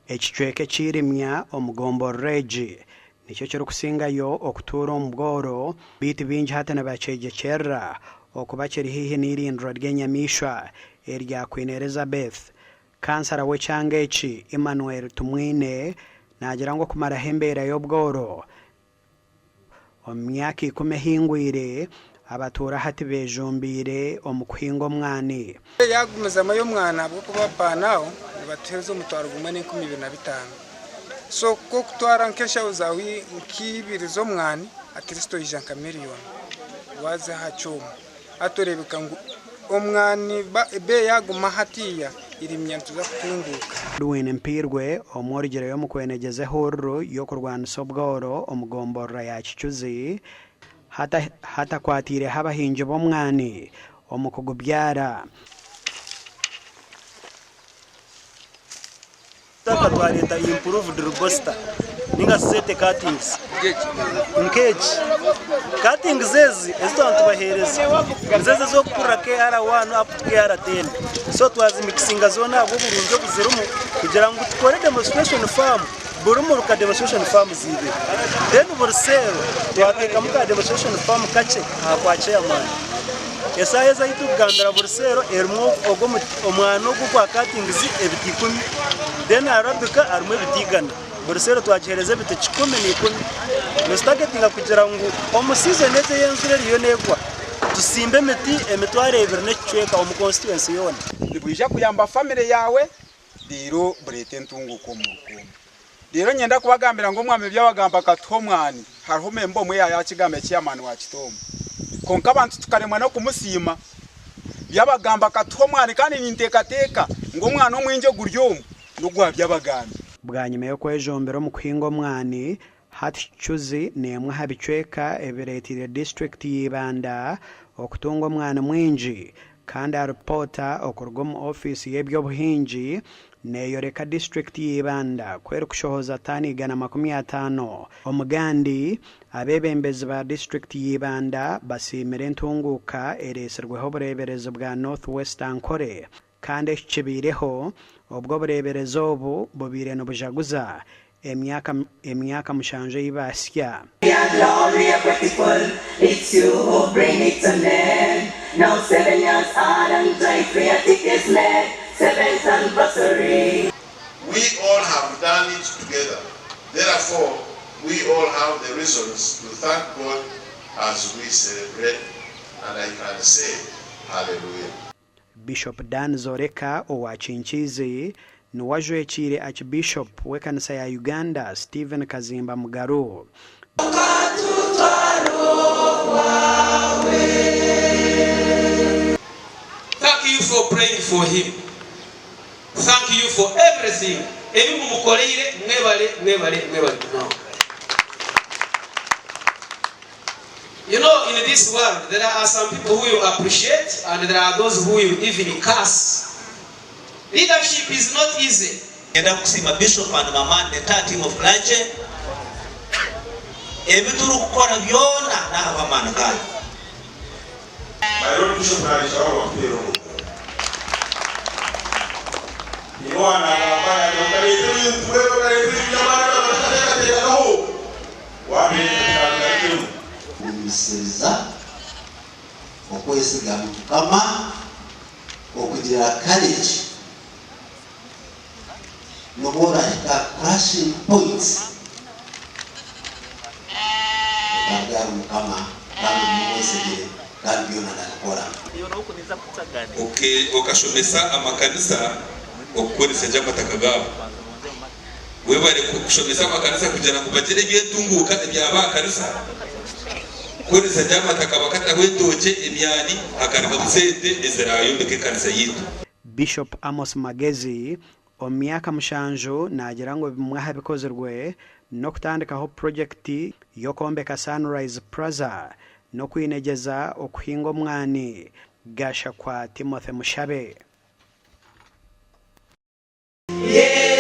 Ekicweka eky'eirimya omu gomborora egi nikyo kirikusingayo okutuura omu bworo beitu baingi hati nibakyegyekyerera okuba kiri haihi n'eirindiro ry'enyamaishwa erya Queen Elizabeth. Kansara w'ekyanga eki, Emmanuel Tumwine naagira ngu okumaraho embeera y'obworo Omu myaka ikumi ehingwire, abatuura hati beejumbiire omu kuhinga omwani. Yaagumizamu ay'omwana ahabw'okuba paanaaho nibatuheereza omutwaro gumwe n'enkumi ibiri na bitaano. So ku okutwara nk'enshaho zaawe nk'ibiri z'omwani at least oija nka miriyoni waaza aha kyoma. Hati oreebeka ngu omwani ebeeyi yaaguma hatiiya irimya nituza kutunguuka. Edwin Mpiirwe, omwe orugireyo omu kwenegyeza ehururu y'okurwanisa obworo omu gomborora ya Kicuzi, hati akwatiireho abahingi b'omwani omu kugubyara. Itaka twareeta improved robusta ninga shi zeete cuttings nk'egi. Cuttings ezi ezi twaba nitubaheereza nizo ezi ez'okukurira KR1 up to KR10. So twazimikisinga zoona ahabw'oburungi obuzirimu kugira ngu tukore demonstration farm buri muruka demonstration farms ibiri. Then buri seero twateekamu ka demonstration farm kakye aha kwa chairman. Esaaha ezi ahu turikugambira buri seero erimu ogwo omwana ogu ogwa cuttings ebiti ikumi then arabica harimu ebiti igana. Buri seero twagiheereza ebiti kikumi na ikumi. Nitutagetinga kugira ngu omu season egi ey'enjura eriyo neegwa tusimbe emiti emitwaro ebiri n'ekicweka omu constituency yoona. Nibwija kuyamba famire yaawe reero bureete entunguuka omu ruka omu. Reero nyenda kubagambira ngu Omwami Byabagamba akatuha omwani, hariho memba omwe yaayakigamba chairman wa Kitooma. Kwonka abantu tukaremwa n'okumusiima. Byabagamba akatuha omwani kandi ninteekateeka ngu omwani omwingi oguri omu n'ogwa Byabagamba. Bwanyima y'okwejumbira omu kuhinga omwani, hati Kicuzi n'emwe aha bicweka ebireeteire disiturikiti ya Ibanda okutunga omwani mwingi kandi alipoota okuruga omu ofiisi y'eby'obuhingi Neeyoreka disiturikiti ya Ibanda ku erikushohoza taani 150. Omugandi, abeebembezi ba disiturikiti ya Ibanda basiimire entunguuka ereetsirweho obureeberezi bwa North West Ankole kandi eki kibaireho obwo obureeberezi obu bubaire nibujaguza emyaka emyaka mushanju ei baasya. We all have done it together therefore we all have the reasons to thank God as we celebrate and I can say hallelujah. Bishop Dan Zoreka owa Kinkiizi niwe ajwekiire Archbishop w'ekanisa ya Uganda Stephen Kazimba Mugaru. Thank you for praying for him thank you for everything ebi mumukoreire mwebare mwebare mwebare munonga. You know in this world there are some people who you appreciate and there are those who you even curse. Leadership is not easy. Niinyenda kusiima Bishop and Mama and the entire team of clergy. Ebi turikukora byona n'ahabw'amaani gaanyu. My Lord Bishop narekyeraho bakuteera omurugo. Haine owanagamba yagira ngu okareeta ebintu mbwenu okareeta ebintu by'amaani ebi abantu batakateekateekagaho. Wabeeta tikabigarukemu. Gumisiriza, okwesiga Mukama, okugira courage nobu orahika crushing point ogaruke ahari Mukama kandi ogume omwesigire kandi byona nabikora. Okashomesa amakanisa okukoresa gye amataka gaabo. Webare kushomesa amakanisa kugira ngu bagire ebyentunguuka ebya baakanisa, kukoresa gye amataka bakataho entookye, emyani hakarugamu sente eziraayombeke ekanisa yaitu. Bishop Amos Magezi omu myaka mushanju naagira ngu bimwe aha bikozirwe n'okutandikaho purogyekiti y'okwombeka Sunrise Plaza n'okwinegyeza okuhinga omwani, Gashakwa Timothy Mushabe.